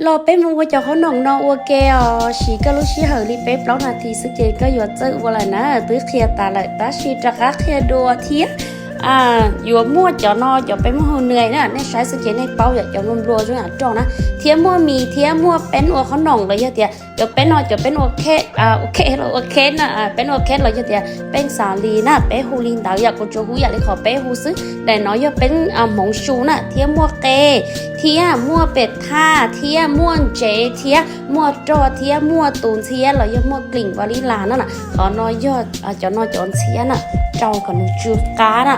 Los peb mus ua cov qhob noom no ua ke os, siv koj lub sij hawm li peb plaub nas this xwb ces koj yuav txawj ua lawm na. Twb qhia tas lawm tab sis rov qab qhia dua thiab. Yuav muaj cov no, cov peb muaj hu nws na, nej saib xwb ces nej paub yom, cov nplua nplua zoo yam roj na, thiab muaj mis thiab muaj peeb ua qhob noom los yog tias cov peeb no, cov peeb ua khe, ua khe los ua khe na, peeb ua khe los yog tias peeb xav li na, peb hu li ntawd yom, kuv tsuas hu yam li qhov peb hu xwb. Daim no yog peeb hmoov su na, thiab muaj qe, thiab muaj pem thaj, thiab muaj ntsev, thiab muaj roj, thiab muaj tus ntxhiab los yog muaj klim va li las na. Qhov no yog cov no cov ntxhiab na, rau kom nws tsw qab na.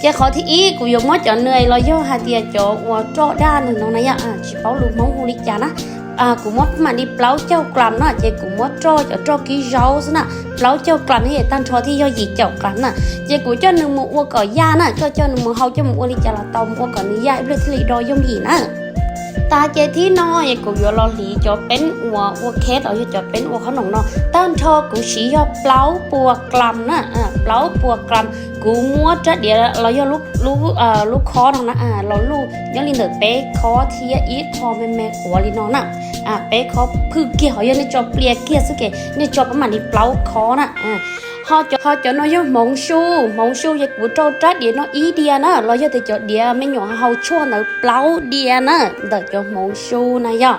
Ces qhov thib ib kuv yuav muab cov nws los yog hais tias cov uas roj daj nws no na yom, tsis paub lus Hmoob hu li cas na. Kuv muab mam li plaub caug klam na, ces kuv muab roj cov roj kib zaub xwb na, plaub caug klam thiab tag nrho thiaj yog yim caum klam na. Ces kuv coj nws mus ua kom yaj na, koj coj nws mus hau coj mus ua li cas los tau, mus ua kom nws yaj ib pliag thiaj li do yooj yim na. Tas ces thib no es kuv yuav los hliv cov peeb uas ua khe los yog cov peeb ua qhob noom no, tag nrho kuv siv yog plaub puas klam na, plaub puas klam. Kuv muab rab diav los yog lub khob no na, los luj nyob li ntawm peb khob thiab ib qho me me quav li no na. Peb khob phwj kiag, ho yog nej tso plias kiag xwb ces nej tso pab mam li plaub khob na. Ho cov no yog hmoov su, hmoov su ces kuv rau rab diav no ib diav na, los yog tias cov diav me nyuam hau tshuaj ntawd plaub diav na, ntawm cov hmoov su na yom.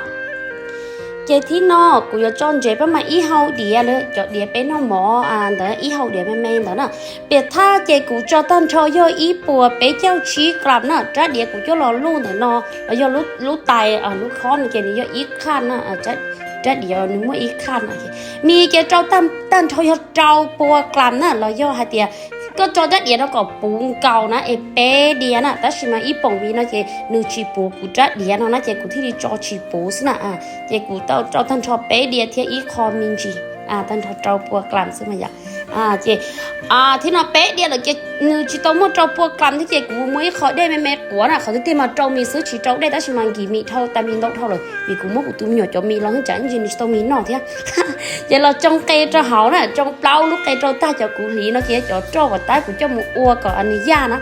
Ces thib no kuv yuav tso ntsev pab mam ib hau diav, cov diav peb noj mov ntawd, ib hau diav me me ntawd na. Piam thaj ces kuv tso tag nrho yog ib puas peb caug tsib klam na, rab diav kuv coj los luj ntawm no, los yog lub tais lub khob no ces nws yog ib khaj na, rab diav nws muaj ib khaj na. Mis ces rau tag nrho yog rau pua klam na, los yog hais tias koj tso rab diav no kom puv nkaus na es peb diav na, tab sis mas ib poom viv no ces nws tsis puv kuv rab diav no na ces kuv thiaj li tso tsis puv xwb na. Ces kuv tau rau tag nrho peb diav thiab ib qho me ntsis, tag nrho rau pua klam xwb mas yom. Ces thib no peb diav lawm ces nws tsis tau muaj rau pua klam thiab ces kuv muaj ib qho dej me me quav na, qhov tiag tiag mas rau mis xwb tsis rau dej tab sis mas nkim mis dhau tas mis ntau dhau lawm vim kuv muab kuv tus me nyuam cov mis los tsam ib ntsis nws tsis tau mis noj thiab. Ces los tsoo qe rau hauv na, tsoo plaub lub qe rau tag cov kuv hliv no ces yog cov roj uas tab kuv coj mus ua kom nws yaj na.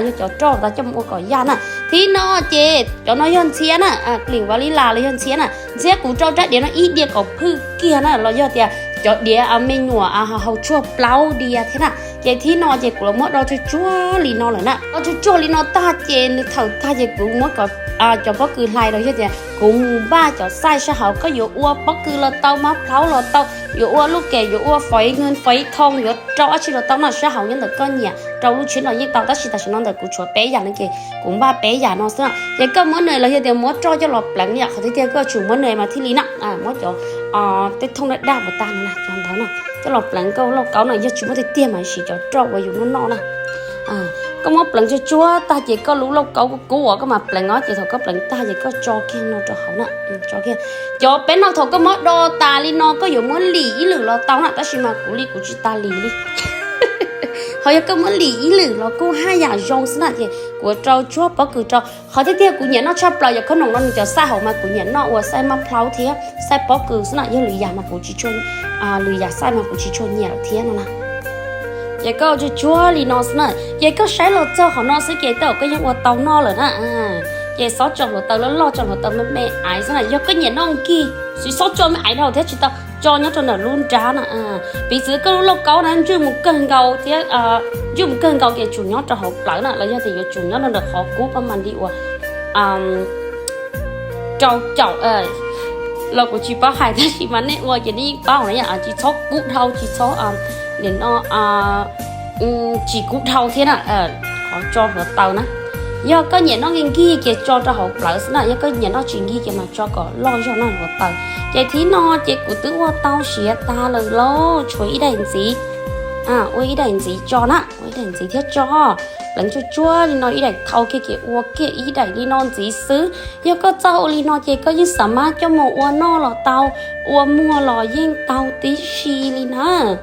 Yog cov roj uas tab coj mus ua kom yaj na. Thib no ces cov no yog ntxhiab na, klim va li las los yog ntxhiab na. Ntxhiab kuv rau rab diav no ib diav kom phwj kiag na, los yog tias cov diav me nyuam hau tshuaj plaub diav thiab na. Ces thib no ces kuv los muab do tsuag tsuag li no lawm na. Do tsuag tsuag li no tag ces nws thawm tag ces kuv muab cov pob kws hlais los yog tias kuv mus npaj cov xaij sab hauv, koj yuav ua pob kws los tau, mab plhaub los tau, yuav ua lub kem, yuav ua faiv nws faiv thoo, yuav rau dab tsi los tau no, sab hauv nyob ntawm koj nyiam, rau lub tsheb los yeej tau, tab sis tam sim no ntawm kuv tshuav peb yam no ces kuv npaj peb yam no xwb. Ces koj muab nws los yog tias muab roj coj los pleev yom, qhov tiag tiag koj tsum muab nws mas thiaj li na, muab cov tej thooj daj daj puas tag no na, cov ntawd na, coj los pleev koj lauj kaub no, yog tsis muaj tiag tiag mas siv cov roj uas yus noj noj na. Koj muab pleev tsuag tsuag tag ces koj lub lauj kaub kub kub uas koj mas pleev os, ces thaum koj pleev tag ces koj tso kiag no rau hauv na, tso kiag. Cov peb no thaum koj muab do tas li no koj yuav muab lim ib lwm los tau na, tab sis mas kuv li kuv tsis tas lim li. Ho yog koj muab lim ib lwm los kuj haj yam zoo xwb na, ces kuv rau tsuag pob kws rau. Qhov tiag tiag kuv nyiam noj tshaj plaws yog khob noom no nws cov xaij hauv mas kuv nyiam noj ua xaij mab plhaub thiab xaij pob kws xwb na, yog lwm yam mas kuv tsis tshua, lwm yam xaij mas kuv tsis tshua nyiam thiab no na. Ces koj tsuag tsuag li no xwb na, ces koj saib los txog qhov no xwb ces tej zaum koj yeej ua tau noj lawm na. Ces xob tso hluav taws loj loj, tso hluav taws me me aiv xwb na, yog koj nyiam noj nkig, tsis xob tso me aiv dhau thiab tsis tau, tso nyob rau ntawm lub nrab na. Piv txwv koj lub lauj kaub na ntswj mus kawg nkaus thiab, ntswj mus kawg nkaus ces tsum nyob rau hauv plawv na, los yog tias yuav tsum nyob rau ntawm qhov kub pab mas li uas rau caum los kuv tsis paub hais tab sis mas nej ua ces nej yeej paub na yom, tsis txhob kub dhau, tsis txhob, nim no tsis kub dhau thiab na. Qhov tso hluav taws na, yog koj nyiam noj nkig nkig ces tso rau hauv plawv xwb na, yog koj nyiam noj tsis nkig ces mas tso kom loj zog noj hluav taws. Ces thib no ces kuv twb ua tau siav tag lawm lauj, tshuav ib daim ntxiv, ua ib daim ntxiv tso na, ua ib daim ntxiv thiab tso. Pleev tsuag tsuag li no ib daim thau kiag ces ua kiag ib daim li no ntxiv xwb. Yog koj txawj ua li no ces koj yeej xav mas coj mus ua noj los tau, ua muag los yeej tau tib si li na.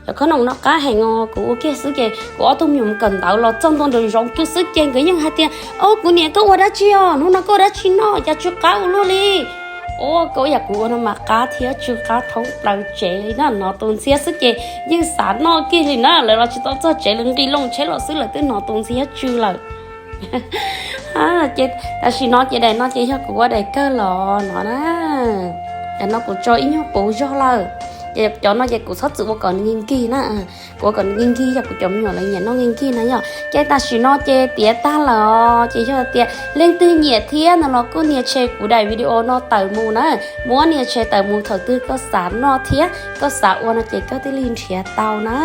Cov khob noom no qab heev os, kuv ua kiag xwb ces kuv ob tug me nyuam mus kawm ntawv los txog ntua nraum zoov kiag xwb ces nkawd yeej hais tias, Au, kuv niam, koj ua dab tsi os? Hnub no koj ua dab tsi noj cas tsw qab ua luaj li? Ua koj ua yam kuv ua no mas qab thiab tsw qab thoob plaws tsev li na, hnov tus ntxhiab xwb ces yeej xav noj kiag li na. Lawv los tsis tau txog tsev, lawv nqis loo tsheb los xwb lawv twb hnov tus ntxhiab tsw lawm. Ces tam sim no ces daim no ces yog kuv ua daim kawg los no na. Daim no kuv tso ib nyuag puv zog lawm. Ces cov no ces kuv txhob txwm ua kom nws nkig nkig na. Kuv ua kom nws nkig nkig yog kuv cov me nyuam lawv nyiam noj nkig nkig na yom. Ces tam sim no ces tiav tag lawm os, ces yog tias leej twg nyiam thiab no los kuj nias share kuv daim video no tawm mus na. Muab nias share tawm mus, thaum twg koj xav noj thiab koj xav ua no ces koj thiaj li nrhiav tau na.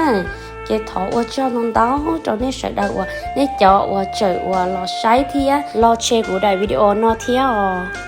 Ces thov ua tsaug ntau ntau rau nej sawv daws uas nej cov uas tseem uas los saib thiab los share kuv daim video no thiab os.